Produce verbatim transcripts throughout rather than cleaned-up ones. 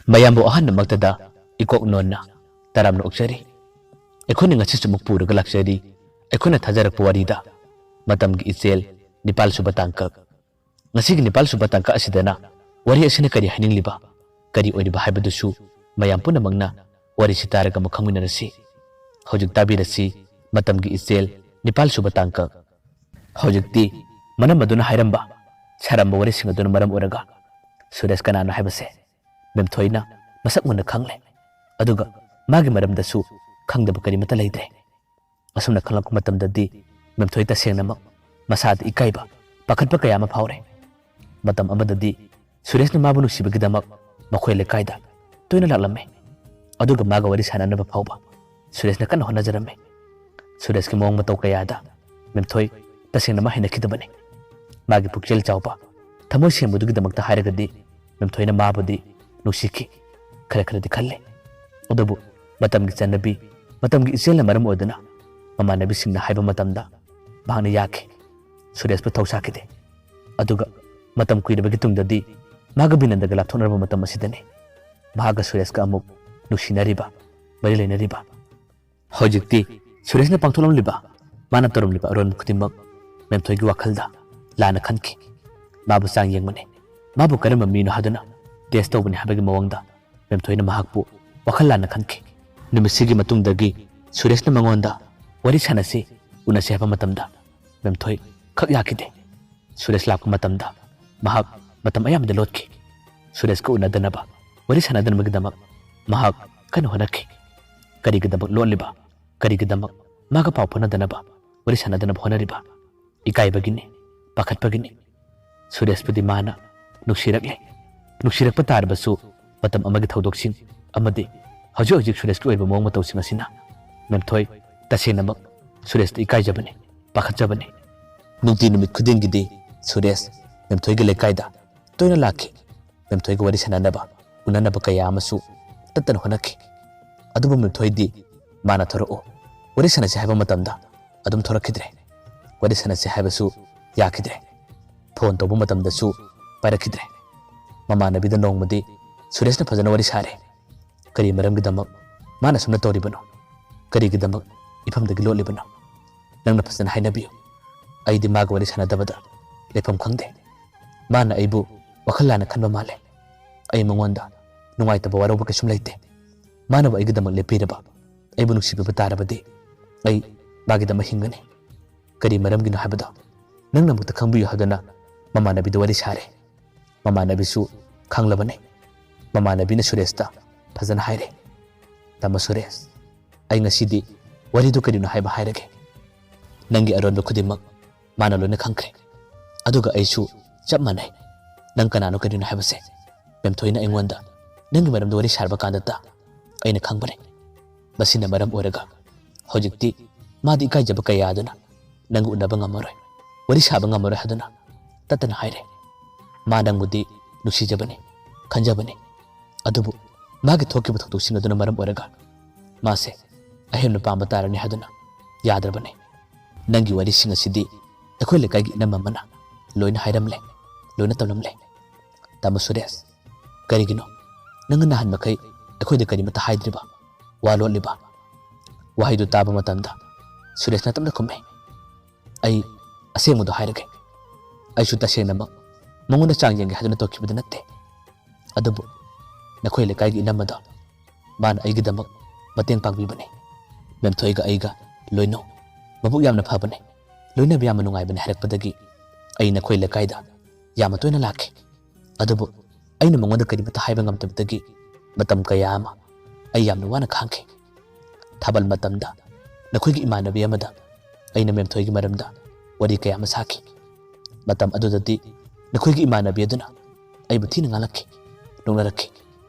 ꯃꯌꯥꯝꯕꯨ ꯑꯍꯥꯟꯕꯃꯛꯇꯗ ꯏꯀꯣꯛ ꯅꯣꯟꯅ ꯇꯔꯥꯝꯅ ꯑꯣꯛꯆꯔꯤ꯫ ꯑꯩꯈꯣꯏꯅ ꯉꯁꯤꯁꯨ ꯑꯃꯨꯛ ꯄꯨꯔꯒ ꯂꯥꯛꯆꯔꯤ ꯑꯩꯈꯣꯏꯅ ꯊꯥꯖꯔꯛꯄ ꯋꯥꯔꯤꯗ, ꯃꯇꯝꯒꯤ ꯏꯆꯦꯜ, ꯅꯤꯄꯥꯜ ꯁꯨꯕ ꯇꯥꯡꯀꯛ꯫ ꯉꯁꯤꯒꯤ ꯅꯤꯄꯥꯜ ꯁꯨꯕ ꯇꯥꯡꯀꯛ ꯑꯁꯤꯗꯅ ꯋꯥꯔꯤ ꯑꯁꯤꯅ ꯀꯔꯤ ꯍꯥꯏꯅꯤꯡꯂꯤꯕ, ꯀꯔꯤ ꯑꯣꯏꯔꯤꯕ ꯍꯥꯏꯕꯗꯨꯁꯨ ꯃꯌꯥꯝ ꯄꯨꯝꯅꯃꯛꯅ ꯋꯥꯔꯤꯁꯤ ꯇꯥꯔꯒ ꯑꯃꯨꯛ ꯈꯪꯃꯤꯟꯅꯔꯁꯤ꯫ ꯍꯧꯖꯤꯛ ꯇꯥꯕꯤꯔꯁꯤ ꯃꯇꯝꯒꯤ ꯏꯆꯦꯜ, ꯅꯤꯄꯥꯜ ꯁꯨꯕ ꯇꯥꯡꯀꯛ꯫ ꯍꯧꯖꯤꯛꯇꯤ ꯃꯅꯝ ꯑꯗꯨꯅ ꯍꯥꯏꯔꯝꯕ, ꯁꯥꯔꯝꯕ ꯋꯥꯔꯤꯁꯤꯡ ꯑꯗꯨꯅ ꯃꯔꯝ ꯑꯣꯏꯔꯒ ꯁꯨꯔꯦꯁ ꯀꯅꯥꯅꯣ ꯍꯥꯏꯕꯁꯦ ꯃꯦꯝꯊꯣꯏꯅ ꯃꯁꯛ ꯃꯨꯟꯅ ꯈꯪꯂꯦ꯫ ꯑꯗꯨꯒ ꯃꯥꯒꯤ ꯃꯔꯝꯗꯁꯨ ꯈꯪꯗꯕ ꯀꯔꯤꯃꯠꯇ ꯂꯩꯇ꯭ꯔꯦ꯫ ꯑꯁꯨꯝꯅ ꯈꯪꯂꯛꯄ ꯃꯇꯝꯗꯗꯤ ꯃꯦꯝꯊꯣꯏ ꯇꯁꯦꯡꯅꯃꯛ ꯃꯁꯥꯗ ꯏꯀꯥꯏꯕ, ꯄꯥꯈꯠꯄ ꯀꯌꯥ ꯑꯃ ꯐꯥꯎꯔꯦ꯫ ꯃꯇꯝ ꯑꯃꯗꯗꯤ ꯁꯨꯔꯦꯁꯅ ꯃꯥꯕꯨ ꯅꯨꯡꯁꯤꯕꯒꯤꯗꯃꯛ ꯃꯈꯣꯏ ꯂꯩꯀꯥꯏꯗ ꯇꯣꯏꯅ ꯂꯥꯛꯂꯝꯃꯤ꯫ ꯑꯗꯨꯒ ꯃꯥꯒ ꯋꯥꯔꯤ ꯁꯥꯟꯅꯅꯕ ꯐꯥꯎꯕ ꯁꯨꯔꯦꯁꯅ ꯀꯟꯅ ꯍꯣꯠꯅꯖꯔꯝꯃꯤ꯫ ꯁꯨꯔꯦꯁꯀꯤ ꯃꯑꯣꯡ ꯃꯇꯧ ꯀꯌꯥꯗ ꯃꯦꯝꯊꯣꯏ ꯇꯁꯦꯡꯅꯃꯛ ꯍꯩꯅꯈꯤꯗꯕꯅꯤ꯫ ꯃꯥꯒꯤ ꯄꯨꯛꯆꯦꯜ ꯆꯥꯎꯕ, ꯊꯃꯣꯏ ꯁꯦꯡꯕꯗꯨꯒꯤꯗꯃꯛꯇ ꯍꯥꯏꯔꯒꯗꯤ ꯃꯦꯝꯊꯣꯏꯅ ꯃꯥꯕꯨꯗꯤ ꯅꯨꯡꯁꯤꯈꯤ, ꯈꯔ ꯈꯔꯗꯤ ꯈꯜꯂꯤ꯫ ꯑꯗꯨꯕꯨ ꯃꯇꯝꯒꯤ ꯆꯠꯅꯕꯤ, ꯃꯇꯝꯒꯤ ꯏꯆꯦꯜꯅ ꯃꯔꯝ ꯑꯣꯏꯗꯨꯅ ꯃꯃꯥꯟꯅꯕꯤꯁꯤꯡꯅ ꯍꯥꯏꯕ ꯃꯇꯝꯗ ꯃꯍꯥꯛꯅ ꯌꯥꯈꯤ꯫ ꯁꯨꯔꯦꯁꯄꯨ ꯊꯧꯁꯥꯈꯤꯗꯦ꯫ ꯑꯗꯨꯒ ꯃꯇꯝ ꯀꯨꯏꯔꯕꯒꯤ ꯇꯨꯡꯗꯗꯤ ꯃꯍꯥꯛꯀ ꯕꯤꯅꯟꯗꯒ ꯂꯥꯞꯊꯣꯛꯅꯔꯕ ꯃꯇꯝ ꯑꯁꯤꯗꯅꯤ ꯃꯍꯥꯛꯀ ꯁꯨꯔꯦꯁꯀ ꯑꯃꯨꯛ ꯅꯨꯡꯁꯤꯅꯔꯤꯕ, ꯃꯔꯤ ꯂꯩꯅꯔꯤꯕ꯫ ꯍꯧꯖꯤꯛꯇꯤ ꯁꯨꯔꯦꯁꯅ ꯄꯥꯡꯊꯣꯛꯂꯝꯂꯤꯕ, ꯃꯥꯅ ꯇꯧꯔꯝꯂꯤꯕ ꯑꯔꯣꯟꯕ ꯈꯨꯗꯤꯡꯃꯛ ꯃꯦꯝꯊꯣꯏꯒꯤ ꯋꯥꯈꯜꯗ ꯂꯥꯟꯅ ꯈꯟꯈꯤ꯫ ꯃꯥꯕꯨ ꯆꯥꯡ ꯌꯦꯡꯕꯅꯤ, ꯃꯥꯕꯨ ꯀꯔꯝꯕ ꯃꯤꯅꯣ ꯍꯥꯏꯗꯨꯅ ꯇꯦꯁ ꯇꯧꯕꯅꯤ ꯍꯥꯏꯕꯒꯤ ꯃꯑꯣꯡꯗ ꯃꯦꯝꯊꯣꯏꯅ ꯃꯍꯥꯛꯄꯨ ꯋꯥꯈꯜ ꯂꯥꯟꯅ ꯈꯟꯈꯤ꯫ ꯅꯨꯃꯤꯠꯁꯤꯒꯤ ꯃꯇꯨꯡꯗꯒꯤ ꯁꯨꯔꯦꯁꯅ ꯃꯉꯣꯟꯗ ꯋꯥꯔꯤ ꯁꯥꯟꯅꯁꯤ, ꯎꯅꯁꯤ ꯍꯥꯏꯕ ꯃꯇꯝꯗ ꯃꯦꯝꯊꯣꯏ ꯈꯛ ꯌꯥꯈꯤꯗꯦ꯫ ꯁꯨꯔꯦꯁ ꯂꯥꯛꯄ ꯃꯇꯝꯗ ꯃꯍꯥꯛ ꯃꯇꯝ ꯑꯌꯥꯝꯕꯗ ꯂꯣꯠꯈꯤ꯫ ꯁꯨꯔꯦꯁꯀ ꯎꯅꯗꯅꯕ, ꯋꯥꯔꯤ ꯁꯥꯟꯅꯗꯅꯕꯒꯤꯗꯃꯛ ꯃꯍꯥꯛ ꯀꯟꯅ ꯍꯣꯠꯅꯈꯤ꯫ ꯀꯔꯤꯒꯤꯗꯃꯛ ꯂꯣꯠꯂꯤꯕ? ꯀꯔꯤꯒꯤꯗꯃꯛ ꯃꯥꯒ ꯄꯥꯎ ꯐꯥꯎꯅꯗꯅꯕ, ꯋꯥꯔꯤ ꯁꯥꯟꯅꯗꯅꯕ ꯍꯣꯠꯅꯔꯤꯕ? ꯏꯀꯥꯏꯕꯒꯤꯅꯤ, ꯄꯥꯈꯠꯄꯒꯤꯅꯤ꯫ ꯁꯨꯔꯦꯁꯄꯨꯗꯤ ꯃꯥꯅ ꯅꯨꯡꯁꯤꯔꯛꯂꯦ꯫ ꯅꯨꯡꯁꯤꯔꯛꯄ ꯇꯥꯔꯕꯁꯨ ꯃꯇꯝ ꯑꯃꯒꯤ ꯊꯧꯗꯣꯛꯁꯤꯡ ꯑꯃꯗꯤ ꯍꯧꯖꯤꯛ ꯍꯧꯖꯤꯛ ꯁꯨꯔꯦꯁꯀꯤ ꯑꯣꯏꯕ ꯃꯑꯣꯡ ꯃꯇꯧꯁꯤꯡ ꯑꯁꯤꯅ ꯃꯦꯝꯊꯣꯏ ꯇꯁꯦꯡꯅꯃꯛ ꯁꯨꯔꯦꯁꯇ ꯏꯀꯥꯏꯖꯕꯅꯤ, ꯄꯥꯈꯠꯆꯕꯅꯤ꯫ ꯅꯨꯡꯇꯤ ꯅꯨꯃꯤꯠ ꯈꯨꯗꯤꯡꯒꯤꯗꯤ ꯁꯨꯔꯦꯁ ꯃꯦꯝꯊꯣꯏꯒꯤ ꯂꯩꯀꯥꯏꯗ ꯇꯣꯏꯅ ꯂꯥꯛꯈꯤ꯫ ꯃꯦꯝꯊꯣꯏꯒ ꯋꯥꯔꯤ ꯁꯥꯟꯅꯅꯕ, ꯎꯅꯅꯕ ꯀꯌꯥ ꯑꯃꯁꯨ ꯇꯠꯇꯅ ꯍꯣꯠꯅꯈꯤ꯫ ꯑꯗꯨꯕꯨ ꯃꯦꯝꯊꯣꯏꯗꯤ ꯃꯥꯅ "ꯊꯣꯔꯛꯎ, ꯋꯥꯔꯤ ꯁꯥꯟꯅꯁꯤ" ꯍꯥꯏꯕ ꯃꯇꯝꯗ ꯑꯗꯨꯝ ꯊꯣꯔꯛꯈꯤꯗ꯭ꯔꯦ꯫ ꯋꯥꯔꯤ ꯁꯥꯟꯅꯁꯤ ꯍꯥꯏꯕꯁꯨ ꯌꯥꯈꯤꯗ꯭ꯔꯦ꯫ ꯐꯣꯟ ꯇꯧꯕ ꯃꯇꯝꯗꯁꯨ ꯄꯥꯏꯔꯛꯈꯤꯗ꯭ꯔꯦ꯫ ꯃꯃꯥꯟꯅꯕꯤꯗ ꯅꯣꯡꯃꯗꯤ ꯁꯨꯔꯦꯁꯅ ꯐꯖꯅ ꯋꯥꯔꯤ ꯁꯥꯔꯦ꯫ ꯀꯔꯤ ꯃꯔꯝꯒꯤꯗꯃꯛ ꯃꯥꯅ ꯁꯨꯝꯅ ꯇꯧꯔꯤꯕꯅꯣ? ꯀꯔꯤꯒꯤꯗꯃꯛ ꯏꯐꯝꯗꯒꯤ ꯂꯣꯠꯂꯤꯕꯅꯣ? ꯅꯪꯅ ꯐꯖꯅ ꯍꯥꯏꯅꯕꯤꯌꯨ꯫ ꯑꯩꯗꯤ ꯃꯥꯒ ꯋꯥꯔꯤ ꯁꯥꯟꯅꯗꯕꯗ ꯂꯩꯐꯝ ꯈꯪꯗꯦ꯫ ꯃꯥꯅ ꯑꯩꯕꯨ ꯋꯥꯈꯜ ꯂꯥꯟꯅ ꯈꯟꯕ ꯃꯥꯜꯂꯦ꯫ ꯑꯩ ꯃꯉꯣꯟꯗ ꯅꯨꯡꯉꯥꯏꯇꯕ ꯋꯥꯔꯧꯕ ꯀꯩꯁꯨꯝ ꯂꯩꯇꯦ꯫ ꯃꯥꯅꯕꯨ ꯑꯩꯒꯤꯗꯃꯛ ꯂꯦꯞꯄꯤꯔꯕ, ꯑꯩꯕꯨ ꯅꯨꯡꯁꯤꯕꯤꯕ ꯇꯥꯔꯕꯗꯤ ꯑꯩ ꯃꯥꯒꯤꯗꯃꯛ ꯍꯤꯡꯒꯅꯤ꯫ ꯀꯔꯤ ꯃꯔꯝꯒꯤꯅꯣ ꯍꯥꯏꯕꯗꯣ ꯅꯪꯅ ꯑꯃꯨꯛꯇ ꯈꯪꯕꯤꯌꯨ ꯍꯥꯏꯗꯨꯅ ꯃꯃꯥꯟꯅꯕꯤꯗ ꯋꯥꯔꯤ ꯁꯥꯔꯦ꯫ ꯃꯃꯥꯟꯅꯕꯤꯁꯨ ꯈꯪꯂꯕꯅꯤ꯫ ꯃꯃꯥꯟꯅꯕꯤꯅ ꯁꯨꯔꯦꯁꯇ ꯐꯖꯅ ꯍꯥꯏꯔꯦ, "ꯇꯥꯃꯣ ꯁꯨꯔꯦꯁ, ꯑꯩ ꯉꯁꯤꯗꯤ ꯋꯥꯔꯤꯗꯨ ꯀꯔꯤꯅꯣ ꯍꯥꯏꯕ ꯍꯥꯏꯔꯒꯦ꯫ ꯅꯪꯒꯤ ꯑꯔꯣꯟꯕ ꯈꯨꯗꯤꯡꯃꯛ ꯃꯥꯅ ꯂꯣꯏꯅ ꯈꯪꯈ꯭ꯔꯦ꯫ ꯑꯗꯨꯒ ꯑꯩꯁꯨ ꯆꯞ ꯃꯥꯟꯅꯩ꯫ ꯅꯪ ꯀꯅꯥꯅꯣ ꯀꯔꯤꯅꯣ ꯍꯥꯏꯕꯁꯦ ꯃꯦꯝꯊꯣꯏꯅ ꯑꯩꯉꯣꯟꯗ ꯅꯪꯒꯤ ꯃꯔꯝꯗ ꯋꯥꯔꯤ ꯁꯥꯔꯕ ꯀꯥꯟꯗꯇ ꯑꯩꯅ ꯈꯪꯕꯅꯦ꯫ ꯃꯁꯤꯅ ꯃꯔꯝ ꯑꯣꯏꯔꯒ ꯍꯧꯖꯤꯛꯇꯤ ꯃꯥꯗꯤ ꯏꯀꯥꯏꯖꯕ ꯀꯌꯥꯗꯨꯅ ꯅꯪꯒ ꯎꯅꯕ ꯉꯝꯃꯔꯣꯏ, ꯋꯥꯔꯤ ꯁꯥꯕ ꯉꯝꯃꯔꯣꯏ ꯍꯥꯏꯗꯨꯅ ꯇꯠꯇꯅ ꯍꯥꯏꯔꯦ꯫ ꯃꯥ ꯅꯪꯕꯨꯗꯤ ꯅꯨꯡꯁꯤꯖꯕꯅꯤ, ꯈꯟꯖꯕꯅꯤ꯫ ꯑꯗꯨꯕꯨ ꯃꯥꯒꯤ ꯊꯣꯛꯈꯤꯕ ꯊꯧꯗꯣꯛꯁꯤꯡ ꯑꯗꯨꯅ ꯃꯔꯝ ꯑꯣꯏꯔꯒ ꯃꯥꯁꯦ ꯑꯍꯦꯟꯕ ꯄꯥꯝꯕ ꯇꯥꯔꯅꯤ ꯍꯥꯏꯗꯨꯅ ꯌꯥꯗ꯭ꯔꯕꯅꯤ꯫ ꯅꯪꯒꯤ ꯋꯥꯔꯤꯁꯤꯡ ꯑꯁꯤꯗꯤ ꯑꯩꯈꯣꯏ ꯂꯩꯀꯥꯏꯒꯤ ꯏꯅꯝꯃ ꯑꯃꯅ ꯂꯣꯏꯅ ꯍꯥꯏꯔꯝꯂꯦ, ꯂꯣꯏꯅ ꯇꯝꯂꯝꯂꯦ꯫ ꯇꯥꯃꯣ ꯁꯨꯔꯦꯁ, ꯀꯔꯤꯒꯤꯅꯣ ꯅꯪꯅ ꯅꯍꯥꯟ ꯃꯈꯩ ꯑꯩꯈꯣꯏꯗ ꯀꯔꯤꯃꯠꯇ ꯍꯥꯏꯗ꯭ꯔꯤꯕ, ꯋꯥ ꯂꯣꯠꯂꯤꯕ?" ꯋꯥꯍꯩꯗꯨ ꯇꯥꯕ ꯃꯇꯝꯗ ꯁꯨꯔꯦꯁꯅ ꯇꯞꯅ ꯈꯨꯝꯃꯤ, "ꯑꯩ ꯑꯁꯦꯡꯕꯗꯣ ꯍꯥꯏꯔꯒꯦ꯫ ꯑꯩꯁꯨ ꯇꯁꯦꯡꯅꯃꯛ ꯃꯉꯣꯟꯗ ꯆꯥꯡ ꯌꯦꯡꯒꯦ ꯍꯥꯏꯗꯨꯅ ꯇꯧꯈꯤꯕꯗꯤ ꯅꯠꯇꯦ꯫ ꯑꯗꯨꯕꯨ ꯅꯈꯣꯏ ꯂꯩꯀꯥꯏꯒꯤ ꯏꯅꯝꯃꯗꯣ, ꯃꯥꯅ ꯑꯩꯒꯤꯗꯃꯛ ꯃꯇꯦꯡ ꯄꯥꯡꯕꯤꯕꯅꯤ꯫ ꯃꯦꯝꯊꯣꯏꯒ ꯑꯩꯒ ꯂꯣꯏꯅꯧ꯫ ꯃꯕꯨꯛ ꯌꯥꯝꯅ ꯐꯕꯅꯤ꯫ ꯂꯣꯏꯅꯕ ꯌꯥꯝꯅ ꯅꯨꯡꯉꯥꯏꯕꯅꯤ" ꯍꯥꯏꯔꯛꯄꯗꯒꯤ ꯑꯩ ꯅꯈꯣꯏ ꯂꯩꯀꯥꯏꯗ ꯌꯥꯝꯅ ꯇꯣꯏꯅ ꯂꯥꯛꯈꯤ꯫ ꯑꯗꯨꯕꯨ ꯑꯩꯅ ꯃꯉꯣꯟꯗ ꯀꯔꯤꯃꯠꯇ ꯍꯥꯏꯕ ꯉꯝꯗꯕꯗꯒꯤ ꯃꯇꯝ ꯀꯌꯥ ꯑꯃ ꯑꯩ ꯌꯥꯝꯅ ꯋꯥꯅ ꯈꯥꯡꯈꯤ꯫ ꯊꯥꯕꯜ ꯃꯇꯝꯗ ꯅꯈꯣꯏꯒꯤ ꯏꯃꯥꯟꯅꯕꯤ ꯑꯃꯗ ꯑꯩꯅ ꯃꯦꯝꯊꯣꯏꯒꯤ ꯃꯔꯝꯗ ꯋꯥꯔꯤ ꯀꯌꯥ ꯑꯃ ꯁꯥꯈꯤ꯫ ꯃꯇꯝ ꯑꯗꯨꯗꯗꯤ ꯅꯈꯣꯏꯒꯤ ꯏꯃꯥꯟꯅꯕꯤ ꯑꯗꯨꯅ ꯑꯩꯕꯨ ꯊꯤꯅ ꯉꯥꯡꯂꯛꯈꯤ, ꯅꯣꯛꯅꯔꯛꯈꯤ꯫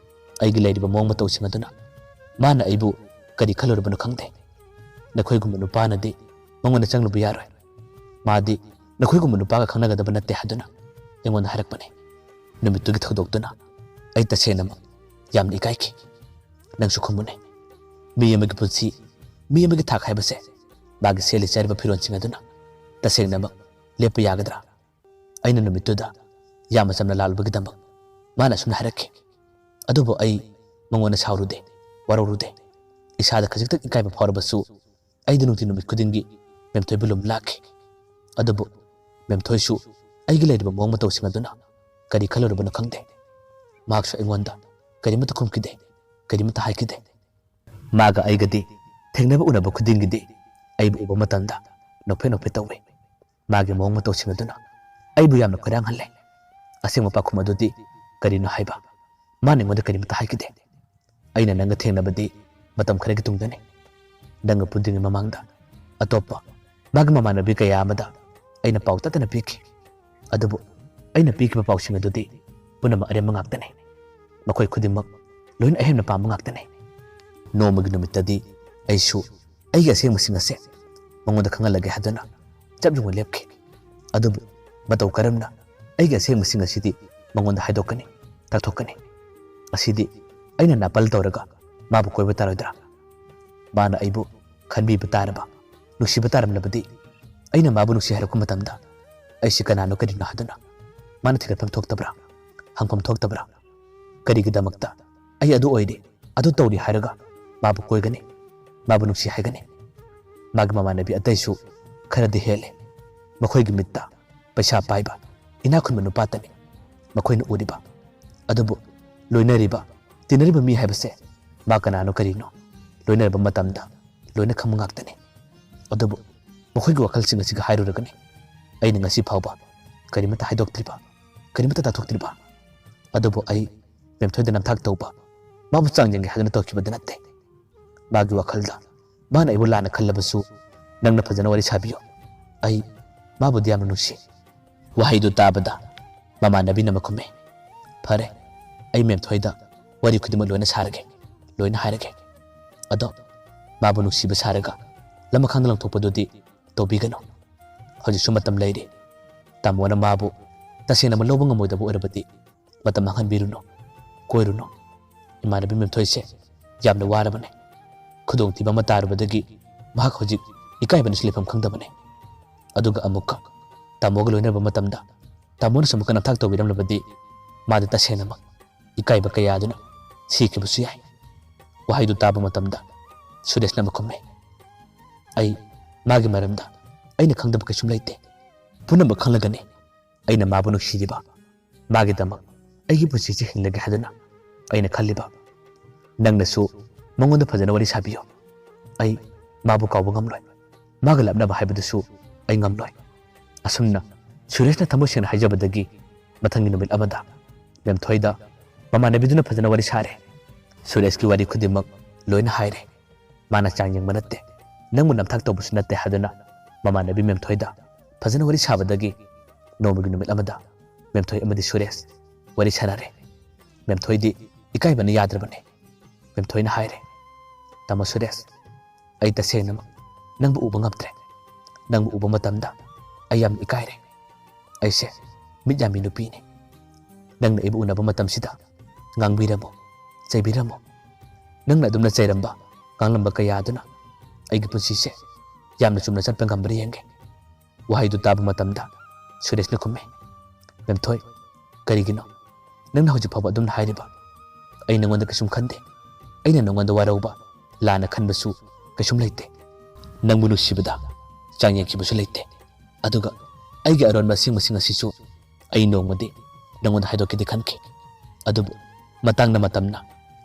ꯑꯩꯒꯤ ꯂꯩꯔꯤꯕ ꯃꯑꯣꯡ ꯃꯇꯧꯁꯤꯡ ꯑꯗꯨꯅ ꯃꯥꯅ ꯑꯩꯕꯨ ꯀꯔꯤ ꯈꯜꯂꯨꯔꯕꯅꯣ ꯈꯪꯗꯦ꯫ "ꯅꯈꯣꯏꯒꯨꯝꯕ ꯅꯨꯄꯥꯅꯗꯤ ꯃꯉꯣꯟꯗ ꯆꯪꯂꯨꯕ ꯌꯥꯔꯣꯏ꯫ ꯃꯥꯗꯤ ꯅꯈꯣꯏꯒꯨꯝꯕ ꯅꯨꯄꯥꯒ ꯈꯪꯅꯒꯗꯕ ꯅꯠꯇꯦ" ꯍꯥꯏꯗꯨꯅ ꯑꯩꯉꯣꯟꯗ ꯍꯥꯏꯔꯛꯄꯅꯤ꯫ ꯅꯨꯃꯤꯠꯇꯨꯒꯤ ꯊꯧꯗꯣꯛꯇꯨꯅ ꯑꯩ ꯇꯁꯦꯡꯅꯃꯛ ꯌꯥꯝꯅ ꯏꯀꯥꯏꯈꯤ꯫ ꯅꯪꯁꯨ ꯈꯨꯝꯃꯨꯅꯦ꯫ ꯃꯤ ꯑꯃꯒꯤ ꯄꯨꯟꯁꯤ, ꯃꯤ ꯑꯃꯒꯤ ꯊꯥꯛ ꯍꯥꯏꯕꯁꯦ ꯃꯥꯒꯤ ꯁꯦꯠꯂꯤ ꯆꯥꯔꯤꯕ ꯐꯤꯔꯣꯜꯁꯤꯡ ꯑꯗꯨꯅ ꯇꯁꯦꯡꯅꯃꯛ ꯂꯦꯞꯄ ꯌꯥꯒꯗ꯭ꯔꯥ? ꯑꯩꯅ ꯅꯨꯃꯤꯠꯇꯨꯗ ꯌꯥꯝꯅ ꯆꯝꯅ ꯂꯥꯛꯂꯨꯕꯒꯤꯗꯃꯛ ꯃꯥꯅ ꯑꯁꯨꯝꯅ ꯍꯥꯏꯔꯛꯈꯤ, ꯑꯗꯨꯕꯨ ꯑꯩ ꯃꯉꯣꯟꯗ ꯁꯥꯎꯔꯨꯗꯦ, ꯋꯥꯔꯧꯔꯨꯗꯦ꯫ ꯏꯁꯥꯗ ꯈꯖꯤꯛꯇꯪ ꯏꯀꯥꯏꯕ ꯐꯥꯎꯔꯕꯁꯨ ꯑꯩꯗꯤ ꯅꯨꯡꯇꯤ ꯅꯨꯃꯤꯠ ꯈꯨꯗꯤꯡꯒꯤ ꯃꯦꯝꯊꯣꯏꯕꯨ ꯂꯨꯝ ꯂꯥꯛꯈꯤ꯫ ꯑꯗꯨꯕꯨ ꯃꯦꯝꯊꯣꯏꯁꯨ ꯑꯩꯒꯤ ꯂꯩꯔꯤꯕ ꯃꯑꯣꯡ ꯃꯇꯧꯁꯤꯡ ꯑꯗꯨꯅ ꯀꯔꯤ ꯈꯜꯂꯨꯔꯕꯅꯣ ꯈꯪꯗꯦ꯫ ꯃꯍꯥꯛꯁꯨ ꯑꯩꯉꯣꯟꯗ ꯀꯔꯤꯃꯠꯇ ꯈꯨꯝꯈꯤꯗꯦ, ꯀꯔꯤꯃꯠꯇ ꯍꯥꯏꯈꯤꯗꯦ꯫ ꯃꯥꯒ ꯑꯩꯒꯗꯤ ꯊꯦꯡꯅꯕ ꯎꯅꯕ ꯈꯨꯗꯤꯡꯒꯤꯗꯤ ꯑꯩꯕꯨ ꯎꯕ ꯃꯇꯝꯗ ꯅꯣꯛꯐꯦꯠ ꯅꯣꯛꯐꯦꯠ ꯇꯧꯏ꯫ ꯃꯥꯒꯤ ꯃꯑꯣꯡ ꯃꯇꯧꯁꯤꯡ ꯑꯗꯨꯅ ꯑꯩꯕꯨ ꯌꯥꯝꯅ ꯈꯣꯏꯔꯥꯡꯍꯜꯂꯦ꯫ ꯑꯁꯦꯡꯕ ꯄꯥꯎꯈꯨꯝ ꯑꯗꯨꯗꯤ ꯀꯔꯤꯅꯣ ꯍꯥꯏꯕ ꯃꯥꯅ ꯑꯩꯉꯣꯟꯗ ꯀꯔꯤꯃꯠꯇ ꯍꯥꯏꯈꯤꯗꯦ꯫ ꯑꯩꯅ ꯅꯪꯒ ꯊꯦꯡꯅꯕꯗꯤ ꯃꯇꯝ ꯈꯔꯒꯤ ꯇꯨꯡꯗꯅꯤ꯫ ꯅꯪꯒ ꯄꯨꯟꯗ꯭ꯔꯤꯉꯩ ꯃꯃꯥꯡꯗ ꯑꯇꯣꯞꯄ ꯃꯥꯒꯤ ꯃꯃꯥꯟꯅꯕꯤ ꯀꯌꯥ ꯑꯃꯗ ꯑꯩꯅ ꯄꯥꯎ ꯇꯠꯇꯅ ꯄꯤꯈꯤ꯫ ꯑꯗꯨꯕꯨ ꯑꯩꯅ ꯄꯤꯈꯤꯕ ꯄꯥꯎꯁꯤꯡ ꯑꯗꯨꯗꯤ ꯄꯨꯝꯅꯃꯛ ꯑꯔꯦꯝꯕ ꯉꯥꯛꯇꯅꯤ꯫ ꯃꯈꯣꯏ ꯈꯨꯗꯤꯡꯃꯛ ꯂꯣꯏꯅ ꯑꯍꯦꯟꯕ ꯄꯥꯝꯕ ꯉꯥꯛꯇꯅꯤ꯫ ꯅꯣꯡꯃꯒꯤ ꯅꯨꯃꯤꯠꯇꯗꯤ ꯑꯩꯁꯨ ꯑꯩꯒꯤ ꯑꯁꯦꯡꯕꯁꯤꯡ ꯑꯁꯦ ꯃꯉꯣꯟꯗ ꯈꯪꯍꯜꯂꯒꯦ ꯍꯥꯏꯗꯨꯅ ꯆꯞ ꯌꯨꯡꯅ ꯂꯦꯞꯈꯤ꯫ ꯑꯗꯨꯕꯨ ꯃꯇꯧ ꯀꯔꯝꯅ ꯑꯩꯒꯤ ꯑꯁꯦꯡꯕꯁꯤꯡ ꯑꯁꯤꯗꯤ ꯃꯉꯣꯟꯗ ꯍꯥꯏꯗꯣꯛꯀꯅꯤ, ꯇꯥꯛꯊꯣꯛꯀꯅꯤ? ꯑꯁꯤꯗꯤ ꯑꯩꯅ ꯅꯥꯄꯜ ꯇꯧꯔꯒ ꯃꯥꯕꯨ ꯀꯣꯏꯕ ꯇꯥꯔꯣꯏꯗ꯭ꯔꯥ? ꯃꯥꯅ ꯑꯩꯕꯨ ꯈꯟꯕꯤꯕ ꯇꯥꯔꯕ, ꯅꯨꯡꯁꯤꯕ ꯇꯥꯔꯝꯂꯕꯗꯤ ꯑꯩꯅ ꯃꯥꯕꯨ ꯅꯨꯡꯁꯤ ꯍꯥꯏꯔꯛꯄ ꯃꯇꯝꯗ ꯑꯩꯁꯤ ꯀꯅꯥꯅꯣ ꯀꯔꯤꯅꯣ ꯍꯥꯏꯗꯨꯅ ꯃꯥꯅ ꯊꯤꯒꯠꯐꯝ ꯊꯣꯛꯇꯕ꯭ꯔꯥ? ꯍꯪꯐꯝ ꯊꯣꯛꯇꯕ꯭ꯔꯥ? ꯀꯔꯤꯒꯤꯗꯃꯛꯇ ꯑꯩ ꯑꯗꯨ ꯑꯣꯏꯔꯦ, ꯑꯗꯨ ꯇꯧꯔꯤ ꯍꯥꯏꯔꯒ ꯃꯥꯕꯨ ꯀꯣꯏꯒꯅꯤ, ꯃꯥꯕꯨ ꯅꯨꯡꯁꯤ ꯍꯥꯏꯒꯅꯤ? ꯃꯥꯒꯤ ꯃꯃꯥꯟꯅꯕꯤ ꯑꯇꯩꯁꯨ ꯈꯔꯗꯤ ꯍꯦꯜꯂꯦ꯫ ꯃꯈꯣꯏꯒꯤ ꯃꯤꯠꯇ ꯄꯩꯁꯥ ꯄꯥꯏꯕ, ꯏꯅꯥꯛ ꯈꯨꯟꯕ ꯅꯨꯄꯥꯇꯅꯤ ꯃꯈꯣꯏꯅ ꯎꯔꯤꯕ꯫ ꯑꯗꯨꯕꯨ ꯂꯣꯏꯅꯔꯤꯕ, ꯇꯤꯟꯅꯔꯤꯕ ꯃꯤ ꯍꯥꯏꯕꯁꯦ ꯃꯥ ꯀꯅꯥꯅꯣ ꯀꯔꯤꯅꯣ ꯂꯣꯏꯅꯔꯕ ꯃꯇꯝꯗ ꯂꯣꯏꯅ ꯈꯪꯕ ꯉꯥꯛꯇꯅꯤ꯫ ꯑꯗꯨꯕꯨ ꯃꯈꯣꯏꯒꯤ ꯋꯥꯈꯜꯁꯤꯡ ꯑꯁꯤꯒ ꯍꯥꯏꯔꯨꯔꯒꯅꯤ ꯑꯩꯅ ꯉꯁꯤ ꯐꯥꯎꯕ ꯀꯔꯤꯃꯠꯇ ꯍꯥꯏꯗꯣꯛꯇ꯭ꯔꯤꯕ, ꯀꯔꯤꯃꯠꯇ ꯇꯥꯊꯣꯛꯇ꯭ꯔꯤꯕ꯫ ꯑꯗꯨꯕꯨ ꯑꯩ ꯃꯦꯝꯊꯣꯏꯗ ꯅꯝꯊꯥꯛ ꯇꯧꯕ, ꯃꯥꯕꯨ ꯆꯥꯡ ꯌꯦꯡꯒꯦ ꯍꯥꯏꯗꯨꯅ ꯇꯧꯈꯤꯕꯗꯤ ꯅꯠꯇꯦ꯫ ꯃꯥꯒꯤ ꯋꯥꯈꯜꯗ ꯃꯥꯅ ꯑꯩꯕꯨ ꯂꯥꯟꯅ ꯈꯜꯂꯕꯁꯨ ꯅꯪꯅ ꯐꯖꯅ ꯋꯥꯔꯤ ꯁꯥꯕꯤꯌꯨ꯫ ꯑꯩ ꯃꯥꯕꯨꯗꯤ ꯌꯥꯝꯅ ꯅꯨꯡꯁꯤ꯫ ꯋꯥꯍꯩꯗꯨ ꯇꯥꯕꯗ ꯃꯃꯥꯟꯅꯕꯤꯅ ꯑꯃ ꯈꯨꯝꯃꯤ, "ꯐꯔꯦ, ꯑꯩ ꯃꯦꯝꯊꯣꯏꯗ ꯋꯥꯔꯤ ꯈꯨꯗꯤꯡꯃꯛ ꯂꯣꯏꯅ ꯁꯥꯔꯒꯦ, ꯂꯣꯏꯅ ꯍꯥꯏꯔꯒꯦ꯫ ꯑꯗꯣ ꯃꯥꯕꯨ ꯅꯨꯡꯁꯤꯕ ꯁꯥꯔꯒ ꯂꯃꯈꯥꯡꯗ ꯂꯪꯊꯣꯛꯄꯗꯨꯗꯤ ꯇꯧꯕꯤꯒꯅꯨ꯫ ꯍꯧꯖꯤꯛꯁꯨ ꯃꯇꯝ ꯂꯩꯔꯤ꯫ ꯇꯥꯃꯣꯅ ꯃꯥꯕꯨ ꯇꯁꯦꯡꯅꯃꯛ ꯂꯧꯕ ꯉꯝꯃꯣꯏꯗꯕ ꯑꯣꯏꯔꯕꯗꯤ ꯃꯇꯝ ꯃꯥꯡꯍꯟꯕꯤꯔꯨꯅꯨ, ꯀꯣꯏꯔꯨꯅꯨ꯫ ꯏꯃꯥꯟꯅꯕꯤ ꯃꯦꯝꯊꯣꯏꯁꯦ ꯌꯥꯝꯅ ꯋꯥꯔꯕꯅꯦ꯫ ꯈꯨꯗꯣꯡꯊꯤꯕ ꯑꯃ ꯇꯥꯔꯨꯕꯗꯒꯤ ꯃꯍꯥꯛ ꯍꯧꯖꯤꯛ ꯏꯀꯥꯏꯕꯅꯁꯨ ꯂꯩꯐꯝ ꯈꯪꯗꯕꯅꯦ꯫ ꯑꯗꯨꯒ ꯑꯃꯨꯛꯀ ꯇꯥꯃꯣꯒ ꯂꯣꯏꯅꯕ ꯃꯇꯝꯗ ꯇꯥꯃꯣꯅꯁꯨ ꯑꯃꯨꯛꯀ ꯅꯝꯊꯥꯛ ꯇꯧꯕꯤꯔꯝꯂꯕꯗꯤ ꯃꯥꯗꯤ ꯇꯁꯦꯡꯅꯃꯛ ꯏꯀꯥꯏꯕ ꯀꯌꯥꯗꯨꯅ ꯁꯤꯈꯤꯕꯁꯨ ꯌꯥꯏ꯫ ꯋꯥꯍꯩꯗꯨ ꯇꯥꯕ ꯃꯇꯝꯗ ꯁꯨꯔꯦꯁꯅ ꯑꯃꯨꯛ ꯈꯨꯝꯃꯤ, "ꯑꯩ ꯃꯥꯒꯤ ꯃꯔꯝꯗ ꯑꯩꯅ ꯈꯪꯗꯕ ꯀꯩꯁꯨꯝ ꯂꯩꯇꯦ꯫ ꯄꯨꯝꯅꯃꯛ ꯈꯪꯂꯒꯅꯤ ꯑꯩꯅ ꯃꯥꯕꯨ ꯅꯨꯡꯁꯤꯔꯤꯕ, ꯃꯥꯒꯤꯗꯃꯛ ꯑꯩꯒꯤ ꯄꯨꯟꯁꯤꯁꯦ ꯍꯤꯡꯂꯒꯦ ꯍꯥꯏꯗꯨꯅ ꯑꯩꯅ ꯈꯜꯂꯤꯕ꯫ ꯅꯪꯅꯁꯨ ꯃꯉꯣꯟꯗ ꯐꯖꯅ ꯋꯥꯔꯤ ꯁꯥꯕꯤꯌꯨ꯫ ꯑꯩ ꯃꯥꯕꯨ ꯀꯥꯎꯕ ꯉꯝꯂꯣꯏ꯫ ꯃꯥꯒ ꯂꯥꯞꯅꯕ ꯍꯥꯏꯕꯗꯨꯁꯨ ꯑꯩ ꯉꯝꯂꯣꯏ"꯫ ꯑꯁꯨꯝꯅ ꯁꯨꯔꯦꯁꯅ ꯊꯃꯣꯏ ꯁꯦꯡꯅ ꯍꯥꯏꯖꯕꯗꯒꯤ ꯃꯊꯪꯒꯤ ꯅꯨꯃꯤꯠ ꯑꯃꯗ ꯃꯦꯝꯊꯣꯏꯗ ꯃꯃꯥꯟꯅꯕꯤꯗꯨꯅ ꯐꯖꯅ ꯋꯥꯔꯤ ꯁꯥꯔꯦ꯫ ꯁꯨꯔꯦꯁꯀꯤ ꯋꯥꯔꯤ ꯈꯨꯗꯤꯡꯃꯛ ꯂꯣꯏꯅ ꯍꯥꯏꯔꯦ꯫ ꯃꯥꯅ ꯆꯥꯡ ꯌꯦꯡꯕ ꯅꯠꯇꯦ, ꯅꯪꯕꯨ ꯅꯝꯊꯥꯛ ꯇꯧꯕꯁꯨ ꯅꯠꯇꯦ ꯍꯥꯏꯗꯨꯅ ꯃꯃꯥꯟꯅꯕꯤ ꯃꯦꯝꯊꯣꯏꯗ ꯐꯖꯅ ꯋꯥꯔꯤ ꯁꯥꯕꯗꯒꯤ ꯅꯣꯡꯃꯒꯤ ꯅꯨꯃꯤꯠ ꯑꯃꯗ ꯃꯦꯝꯊꯣꯏ ꯑꯃꯗꯤ ꯁꯨꯔꯦꯁ ꯋꯥꯔꯤ ꯁꯥꯅꯔꯦ꯫ ꯃꯦꯝꯊꯣꯏꯗꯤ ꯏꯀꯥꯏꯕꯅ ꯌꯥꯗ꯭ꯔꯕꯅꯤ꯫ ꯃꯦꯝꯊꯣꯏꯅ ꯍꯥꯏꯔꯦ, "ꯇꯥꯃꯣ ꯁꯨꯔꯦꯁ, ꯑꯩ ꯇꯁꯦꯡꯅꯃꯛ ꯅꯪꯕꯨ ꯎꯕ ꯉꯝꯗ꯭ꯔꯦ꯫ ꯅꯪꯕꯨ ꯎꯕ ꯃꯇꯝꯗ ꯑꯩ ꯌꯥꯝ ꯏꯀꯥꯏꯔꯦ꯫ ꯑꯩꯁꯦ ꯃꯤꯠ ꯌꯥꯝꯕꯤ ꯅꯨꯄꯤꯅꯤ꯫ ꯅꯪꯅ ꯑꯩꯕꯨ ꯎꯅꯕ ꯃꯇꯝꯁꯤꯗ ꯉꯥꯡꯕꯤꯔꯝꯃꯨ, ꯆꯩꯕꯤꯔꯝꯃꯨ꯫ ꯅꯪꯅ ꯑꯗꯨꯝꯅ ꯆꯩꯔꯝꯕ, ꯉꯥꯡꯂꯝꯕ ꯀꯌꯥ ꯑꯗꯨꯅ ꯑꯩꯒꯤ ꯄꯨꯟꯁꯤꯁꯦ ꯌꯥꯝꯅ ꯆꯨꯝꯅ ꯆꯠꯄ ꯉꯝꯕ꯭ꯔꯥ ꯌꯦꯡꯒꯦ"꯫ ꯋꯥꯍꯩꯗꯨ ꯇꯥꯕ ꯃꯇꯝꯗ ꯁꯨꯔꯦꯁꯅ ꯈꯨꯝꯃꯤ, "ꯃꯦꯝꯊꯣꯏ, ꯀꯔꯤꯒꯤꯅꯣ ꯅꯪꯅ ꯍꯧꯖꯤꯛ ꯐꯥꯎꯕ ꯑꯗꯨꯝꯅ ꯍꯥꯏꯔꯤꯕ? ꯑꯩ ꯅꯉꯣꯟꯗ ꯀꯩꯁꯨꯝ ꯈꯟꯗꯦ꯫ ꯑꯩꯅ ꯅꯉꯣꯟꯗ ꯋꯥꯔꯧꯕ, ꯂꯥꯟꯅ ꯈꯟꯕꯁꯨ ꯀꯩꯁꯨꯝ ꯂꯩꯇꯦ꯫ ꯅꯪꯕꯨ ꯅꯨꯡꯁꯤꯕꯗ ꯆꯥꯡ ꯌꯦꯡꯈꯤꯕꯁꯨ ꯂꯩꯇꯦ꯫ ꯑꯗꯨꯒ ꯑꯩꯒꯤ ꯑꯔꯣꯟꯕ ꯑꯁꯦꯡꯕꯁꯤꯡ ꯑꯁꯤꯁꯨ ꯑꯩ ꯅꯣꯡꯃꯗꯤ ꯅꯉꯣꯟꯗ ꯍꯥꯏꯗꯣꯛꯀꯦꯗꯤ ꯈꯟꯈꯤ꯫ ꯑꯗꯨꯕꯨ ꯃꯇꯥꯡꯅ ꯃꯇꯝꯅ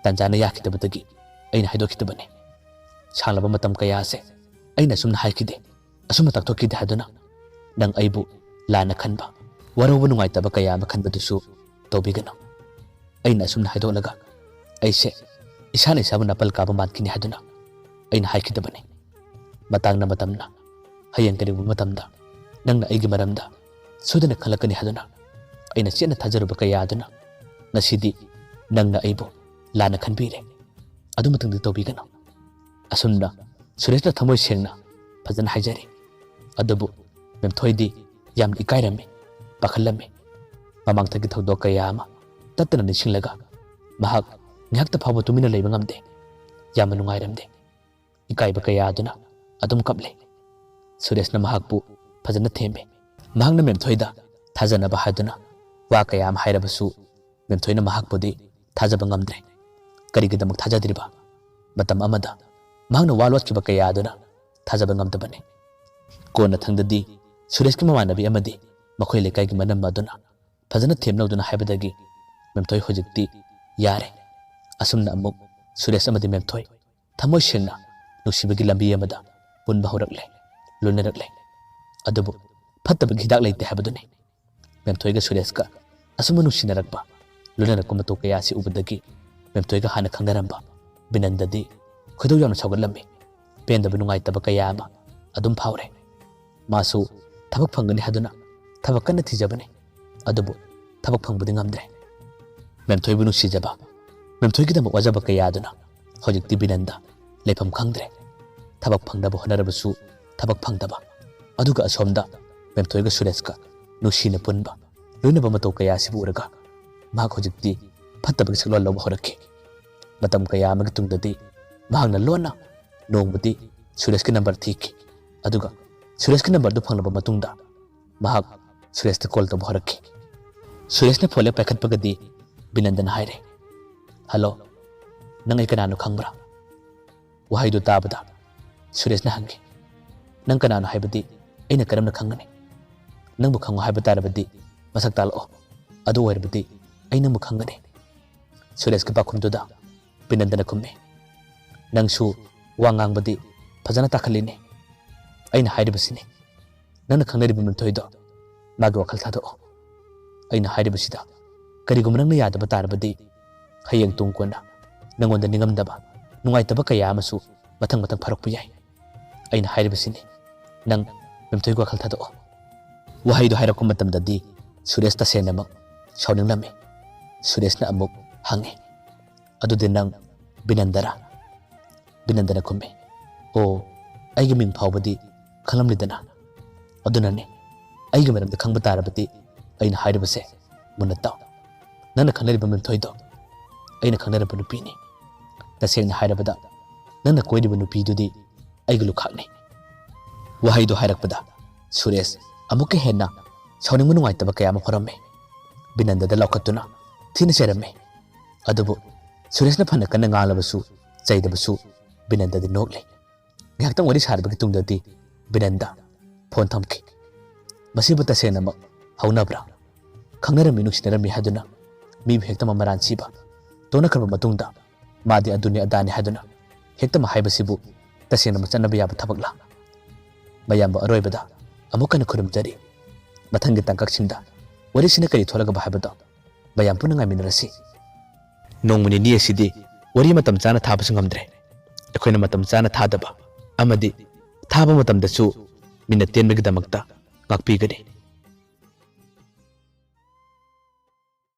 ꯇꯥꯟꯖꯥꯅ ꯌꯥꯈꯤꯗꯕꯗꯒꯤ ꯑꯩꯅ ꯍꯥꯏꯗꯣꯛꯈꯤꯗꯕꯅꯤ꯫ ꯁꯥꯡꯂꯕ ꯃꯇꯝ ꯀꯌꯥ ꯑꯁꯦ ꯑꯩꯅ ꯑꯁꯨꯝꯅ ꯍꯥꯏꯈꯤꯗꯦ, ꯑꯁꯨꯝꯅ ꯇꯥꯛꯊꯣꯛꯈꯤꯗꯦ ꯍꯥꯏꯗꯨꯅ ꯅꯪ ꯑꯩꯕꯨ ꯂꯥꯟꯅ ꯈꯟꯕ, ꯋꯥꯔꯧꯕ, ꯅꯨꯡꯉꯥꯏꯇꯕ ꯀꯌꯥ ꯑꯃ ꯈꯟꯕꯗꯨꯁꯨ ꯇꯧꯕꯤꯒꯅꯨ꯫ ꯑꯩꯅ ꯑꯁꯨꯝꯅ ꯍꯥꯏꯗꯣꯛꯂꯒ ꯑꯩꯁꯦ ꯏꯁꯥꯅ ꯏꯁꯥꯕꯨ ꯅꯥꯄꯜ ꯀꯥꯕ ꯃꯥꯟꯈꯤꯅꯤ ꯍꯥꯏꯗꯨꯅ ꯑꯩꯅ ꯍꯥꯏꯈꯤꯗꯕꯅꯤ꯫ ꯃꯇꯥꯡꯅ ꯃꯇꯝꯅ ꯍꯌꯦꯡ ꯀꯔꯤꯒꯨꯝꯕ ꯃꯇꯝꯗ ꯅꯪꯅ ꯑꯩꯒꯤ ꯃꯔꯝꯗ ꯁꯣꯏꯗꯅ ꯈꯜꯂꯛꯀꯅꯤ ꯍꯥꯏꯗꯨꯅ ꯑꯩꯅ ꯆꯦꯠꯅ ꯊꯥꯖꯔꯨꯕ ꯀꯌꯥ ꯑꯗꯨꯅ ꯉꯁꯤꯗꯤ ꯅꯪꯅ ꯑꯩꯕꯨ ꯂꯥꯟꯅ ꯈꯟꯕꯤꯔꯦ꯫ ꯑꯗꯨꯃꯇꯪꯗꯤ ꯇꯧꯕꯤꯒꯅꯨ"꯫ ꯑꯁꯨꯝꯅ ꯁꯨꯔꯦꯁꯅ ꯊꯃꯣꯏ ꯁꯦꯡꯅ ꯐꯖꯅ ꯍꯥꯏꯖꯔꯤ꯫ ꯑꯗꯨꯕꯨ ꯃꯦꯝꯊꯣꯏꯗꯤ ꯌꯥꯝꯅ ꯏꯀꯥꯏꯔꯝꯃꯤ, ꯄꯥꯈꯠꯂꯝꯃꯤ꯫ ꯃꯃꯥꯡꯊꯛꯀꯤ ꯊꯧꯗꯣꯛ ꯀꯌꯥ ꯑꯃ ꯇꯠꯇꯅ ꯅꯤꯡꯁꯤꯡꯂꯒ ꯃꯍꯥꯛ ꯉꯥꯏꯍꯥꯛꯇ ꯐꯥꯎꯕ ꯇꯨꯃꯤꯟꯅ ꯂꯩꯕ ꯉꯝꯗꯦ꯫ ꯌꯥꯝꯅ ꯅꯨꯡꯉꯥꯏꯔꯝꯗꯦ꯫ ꯏꯀꯥꯏꯕ ꯀꯌꯥ ꯑꯗꯨꯅ ꯑꯗꯨꯝ ꯀꯞꯂꯦ꯫ ꯁꯨꯔꯦꯁꯅ ꯃꯍꯥꯛꯄꯨ ꯐꯖꯅ ꯊꯦꯝꯃꯤ꯫ ꯃꯍꯥꯛꯅ ꯃꯦꯝꯊꯣꯏꯗ ꯊꯥꯖꯅꯕ ꯍꯥꯏꯗꯨꯅ ꯋꯥ ꯀꯌꯥ ꯑꯃ ꯍꯥꯏꯔꯕꯁꯨ ꯃꯦꯝꯊꯣꯏꯅ ꯃꯍꯥꯛꯄꯨꯗꯤ ꯊꯥꯖꯕ ꯉꯝꯗ꯭ꯔꯦ꯫ ꯀꯔꯤꯒꯤꯗꯃꯛ ꯊꯥꯖꯗ꯭ꯔꯤꯕ? ꯃꯇꯝ ꯑꯃꯗ ꯃꯍꯥꯛꯅ ꯋꯥ ꯂꯣꯠꯈꯤꯕ ꯀꯌꯥ ꯑꯗꯨꯅ ꯊꯥꯖꯕ ꯉꯝꯗꯕꯅꯤ꯫ ꯀꯣꯟꯅ ꯊꯪꯗꯗꯤ ꯁꯨꯔꯦꯁꯀꯤ ꯃꯃꯥꯟꯅꯕꯤ ꯑꯃꯗꯤ ꯃꯈꯣꯏ ꯂꯩꯀꯥꯏꯒꯤ ꯃꯅꯝꯃ ꯑꯗꯨꯅ ꯐꯖꯅ ꯊꯦꯝꯅꯧꯗꯨꯅ ꯍꯥꯏꯕꯗꯒꯤ ꯃꯦꯝꯊꯣꯏ ꯍꯧꯖꯤꯛꯇꯤ ꯌꯥꯔꯦ꯫ ꯑꯁꯨꯝꯅ ꯑꯃꯨꯛ ꯁꯨꯔꯦꯁ ꯑꯃꯗꯤ ꯃꯦꯝꯊꯣꯏ ꯊꯃꯣꯏ ꯁꯦꯡꯅ ꯅꯨꯡꯁꯤꯕꯒꯤ ꯂꯝꯕꯤ ꯑꯃꯗ ꯄꯨꯟꯕ ꯍꯧꯔꯛꯂꯦ, ꯂꯣꯏꯅꯔꯛꯂꯦ꯫ ꯑꯗꯨꯕꯨ ꯐꯠꯇꯕꯒꯤ ꯍꯤꯗꯥꯛ ꯂꯩꯇꯦ ꯍꯥꯏꯕꯗꯨꯅꯤ꯫ ꯃꯦꯝꯊꯣꯏꯒ ꯁꯨꯔꯦꯁꯀ ꯑꯁꯨꯝꯕ ꯅꯨꯡꯁꯤꯅꯔꯛꯄ, ꯂꯣꯏꯅꯔꯛꯄ ꯃꯇꯧ ꯀꯌꯥ ꯑꯁꯤ ꯎꯕꯗꯒꯤ ꯃꯦꯝꯊꯣꯏꯒ ꯍꯥꯟꯅ ꯈꯪꯅꯔꯝꯕ ꯕꯤꯅꯟꯗꯗꯤ ꯈꯣꯏꯗꯧ ꯌꯥꯝꯅ ꯁꯥꯎꯒꯠꯂꯝꯃꯤ꯫ ꯄꯦꯟꯗꯕ, ꯅꯨꯡꯉꯥꯏꯇꯕ ꯀꯌꯥ ꯑꯃ ꯑꯗꯨꯝ ꯐꯥꯎꯔꯦ꯫ ꯃꯥꯁꯨ ꯊꯕꯛ ꯐꯪꯒꯅꯤ ꯍꯥꯏꯗꯨꯅ ꯊꯕꯛ ꯀꯟꯅ ꯊꯤꯖꯕꯅꯤ꯫ ꯑꯗꯨꯕꯨ ꯊꯕꯛ ꯐꯪꯕꯗꯤ ꯉꯝꯗ꯭ꯔꯦ꯫ ꯃꯦꯝꯊꯣꯏꯕꯨ ꯅꯨꯡꯁꯤꯖꯕ, ꯃꯦꯝꯊꯣꯏꯒꯤꯗꯃꯛ ꯋꯥꯖꯕ ꯀꯌꯥ ꯑꯗꯨꯅ ꯍꯧꯖꯤꯛꯇꯤ ꯕꯤꯅꯟꯗ ꯂꯩꯐꯝ ꯈꯪꯗ꯭ꯔꯦ꯫ ꯊꯕꯛ ꯐꯪꯅꯕ ꯍꯣꯠꯅꯔꯕꯁꯨ ꯊꯕꯛ ꯐꯪꯗꯕ꯫ ꯑꯗꯨꯒ ꯑꯁꯣꯝꯗ ꯃꯦꯝꯊꯣꯏꯒ ꯁꯨꯔꯦꯁꯀ ꯅꯨꯡꯁꯤꯅ ꯄꯨꯟꯕ, ꯂꯣꯏꯅꯕ ꯃꯇꯧ ꯀꯌꯥ ꯑꯁꯤꯕꯨ ꯎꯔꯒ ꯃꯍꯥꯛ ꯍꯧꯖꯤꯛꯇꯤ ꯐꯠꯇꯕꯒꯤ ꯁꯛꯂꯣꯟ ꯂꯧꯕ ꯍꯧꯔꯛꯈꯤ꯫ ꯃꯇꯝ ꯀꯌꯥ ꯑꯃꯒꯤ ꯇꯨꯡꯗꯗꯤ ꯃꯍꯥꯛꯅ ꯂꯣꯟꯅ ꯅꯣꯡꯃꯗꯤ ꯁꯨꯔꯦꯁꯀꯤ ꯅꯝꯕꯔ ꯊꯤꯈꯤ꯫ ꯑꯗꯨꯒ ꯁꯨꯔꯦꯁꯀꯤ ꯅꯝꯕꯔꯗꯨ ꯐꯪꯂꯕ ꯃꯇꯨꯡꯗ ꯃꯍꯥꯛ ꯁꯨꯔꯦꯁꯇ ꯀꯣꯜ ꯇꯧꯕ ꯍꯧꯔꯛꯈꯤ꯫ ꯁꯨꯔꯦꯁꯅ ꯐꯣꯟ ꯍꯦꯛ ꯄꯥꯏꯈꯠꯄꯒꯗꯤ ꯕꯤꯅꯟꯗꯅ ꯍꯥꯏꯔꯦ, "ꯍꯜꯂꯣ, ꯅꯪ ꯑꯩ ꯀꯅꯥꯅꯣ ꯈꯪꯕ꯭ꯔꯥ?" ꯋꯥꯍꯩꯗꯨ ꯇꯥꯕꯗ ꯁꯨꯔꯦꯁꯅ ꯍꯪꯈꯤ, "ꯅꯪ ꯀꯅꯥꯅꯣ ꯍꯥꯏꯕꯗꯤ ꯑꯩꯅ ꯀꯔꯝꯅ ꯈꯪꯒꯅꯤ? ꯅꯪꯕꯨ ꯈꯪꯉꯣ ꯍꯥꯏꯕ ꯇꯥꯔꯕꯗꯤ ꯃꯁꯛ ꯇꯥꯛꯂꯛꯑꯣ꯫ ꯑꯗꯨ ꯑꯣꯏꯔꯕꯗꯤ ꯑꯩ ꯅꯪꯕꯨ ꯈꯪꯒꯅꯤ꯫" ꯁꯨꯔꯦꯁꯀꯤ ꯄꯥꯎꯈꯨꯝꯗꯨꯗ ꯕꯤꯅꯟꯗꯅ ꯈꯨꯝꯃꯤ, "ꯅꯪꯁꯨ ꯋꯥ ꯉꯥꯡꯕꯗꯤ ꯐꯖꯅ ꯇꯥꯈꯠꯂꯤꯅꯦ꯫ ꯑꯩꯅ ꯍꯥꯏꯔꯤꯕꯁꯤꯅꯤ, ꯅꯪꯅ ꯈꯪꯅꯔꯤꯕ ꯃꯦꯝꯊꯣꯏꯗꯣ ꯃꯥꯒꯤ ꯋꯥꯈꯜ ꯊꯥꯗꯣꯛꯑꯣ꯫ ꯑꯩꯅ ꯍꯥꯏꯔꯤꯕꯁꯤꯗ ꯀꯔꯤꯒꯨꯝꯕ ꯅꯪꯅ ꯌꯥꯗꯕ ꯇꯥꯔꯕꯗꯤ ꯍꯌꯦꯡ ꯇꯨꯡ ꯀꯣꯟꯅ ꯅꯪꯉꯣꯟꯗ ꯅꯤꯡꯉꯝꯗꯕ, ꯅꯨꯡꯉꯥꯏꯇꯕ ꯀꯌꯥ ꯑꯃꯁꯨ ꯃꯊꯪ ꯃꯊꯪ ꯐꯔꯛꯄ ꯌꯥꯏ꯫ ꯑꯩꯅ ꯍꯥꯏꯔꯤꯕꯁꯤꯅꯤ, ꯅꯪ ꯃꯦꯝꯊꯣꯏꯒꯤ ꯋꯥꯈꯜ ꯊꯥꯗꯣꯛꯑꯣ꯫" ꯋꯥꯍꯩꯗꯨ ꯍꯥꯏꯔꯛꯄ ꯃꯇꯝꯗꯗꯤ ꯁꯨꯔꯦꯁ ꯇꯁꯦꯡꯅꯃꯛ ꯁꯥꯎꯅꯤꯡꯂꯝꯃꯤ꯫ ꯁꯨꯔꯦꯁꯅ ꯑꯃꯨꯛ ꯍꯪꯉꯤ, "ꯑꯗꯨꯗꯤ ꯅꯪ ꯕꯤꯅꯟꯗꯔꯥ?" ꯕꯤꯅꯟꯗꯅ ꯈꯨꯝꯃꯤ, "ꯑꯣ, ꯑꯩꯒꯤ ꯃꯤꯡ ꯐꯥꯎꯕꯗꯤ ꯈꯪꯂꯝꯂꯤꯗꯅ꯫ ꯑꯗꯨꯅꯅꯤ, ꯑꯩꯒꯤ ꯃꯔꯝꯗ ꯈꯪꯕ ꯇꯥꯔꯕꯗꯤ ꯑꯩꯅ ꯍꯥꯏꯔꯤꯕꯁꯦ ꯃꯨꯟꯅ ꯇꯥꯎ꯫ ꯅꯪꯅ ꯈꯪꯅꯔꯤꯕ ꯃꯦꯝꯊꯣꯏꯗꯣ ꯑꯩꯅ ꯈꯪꯅꯔꯝꯕ ꯅꯨꯄꯤꯅꯤ꯫ ꯇꯁꯦꯡꯅ ꯍꯥꯏꯔꯕꯗ ꯅꯪꯅ ꯀꯣꯏꯔꯤꯕ ꯅꯨꯄꯤꯗꯨꯗꯤ ꯑꯩꯒꯤ ꯂꯨꯈꯥꯛꯅꯤ꯫" ꯋꯥꯍꯩꯗꯨ ꯍꯥꯏꯔꯛꯄꯗ ꯁꯨꯔꯦꯁ ꯑꯃꯨꯛꯀ ꯍꯦꯟꯅ ꯁꯥꯎꯅꯤꯡꯕ, ꯅꯨꯡꯉꯥꯏꯇꯕ ꯀꯌꯥ ꯑꯃ ꯐꯥꯎꯔꯝꯃꯤ꯫ ꯕꯤꯅꯟꯗꯗ ꯂꯥꯎꯈꯠꯇꯨꯅ ꯊꯤꯅ ꯆꯩꯔꯝꯃꯤ꯫ ꯑꯗꯨꯕꯨ ꯁꯨꯔꯦꯁꯅ ꯐꯅ ꯀꯟꯅ ꯉꯥꯡꯂꯕꯁꯨ, ꯆꯩꯗꯕꯁꯨ ꯕꯤꯅꯟꯗꯗꯤ ꯅꯣꯛꯂꯦ꯫ ꯉꯥꯏꯍꯥꯛꯇꯪ ꯋꯥꯔꯤ ꯁꯥꯔꯕꯒꯤ ꯇꯨꯡꯗꯗꯤ ꯕꯤꯅꯟꯗ ꯐꯣꯟ ꯊꯝꯈꯤ꯫ ꯃꯁꯤꯕꯨ ꯇꯁꯦꯡꯅꯃꯛ ꯍꯧꯅꯕ꯭ꯔꯥ? ꯈꯪꯅꯔꯝꯃꯤ, ꯅꯨꯡꯁꯤꯅꯔꯝꯃꯤ ꯍꯥꯏꯗꯨꯅ ꯃꯤꯕꯨ ꯍꯦꯛꯇ ꯃꯔꯥꯟ ꯁꯤꯕ? ꯇꯣꯛꯅꯈ꯭ꯔꯕ ꯃꯇꯨꯡꯗ ꯃꯥꯗꯤ ꯑꯗꯨꯅꯤ ꯑꯗꯥꯅꯤ ꯍꯥꯏꯗꯨꯅ ꯍꯦꯛꯇ ꯍꯥꯏꯕꯁꯤꯕꯨ ꯇꯁꯦꯡꯅꯃꯛ ꯆꯠꯅꯕ ꯌꯥꯕ ꯊꯕꯛꯂꯥ? ꯃꯌꯥꯝꯕꯨ ꯑꯔꯣꯏꯕꯗ ꯑꯃꯨꯛ ꯍꯟꯅ ꯈꯨꯔꯨꯝꯖꯔꯤ꯫ ꯃꯊꯪꯒꯤ ꯇꯥꯡꯀꯛꯁꯤꯡꯗ ꯋꯥꯔꯤꯁꯤꯅ ꯀꯔꯤ ꯊꯣꯛꯂꯒꯕ ꯍꯥꯏꯕꯗꯣ ꯃꯌꯥꯝ ꯄꯨꯟꯅ ꯉꯥꯏꯃꯤꯟꯅꯔꯁꯤ꯫ ꯅꯣꯡꯃ ꯅꯤꯅꯤ ꯑꯁꯤꯗꯤ ꯋꯥꯔꯤ ꯃꯇꯝ ꯆꯥꯅ ꯊꯥꯕꯁꯨ ꯉꯝꯗ꯭ꯔꯦ꯫ ꯑꯩꯈꯣꯏꯅ ꯃꯇꯝ ꯆꯥꯅ ꯊꯥꯗꯕ ꯑꯃꯗꯤ ꯊꯥꯕ ꯃꯇꯝꯗꯁꯨ ꯃꯤꯅꯠ ꯇꯦꯟꯕꯒꯤꯗꯃꯛꯇ ꯉꯥꯛꯄꯤꯒꯅꯤ꯫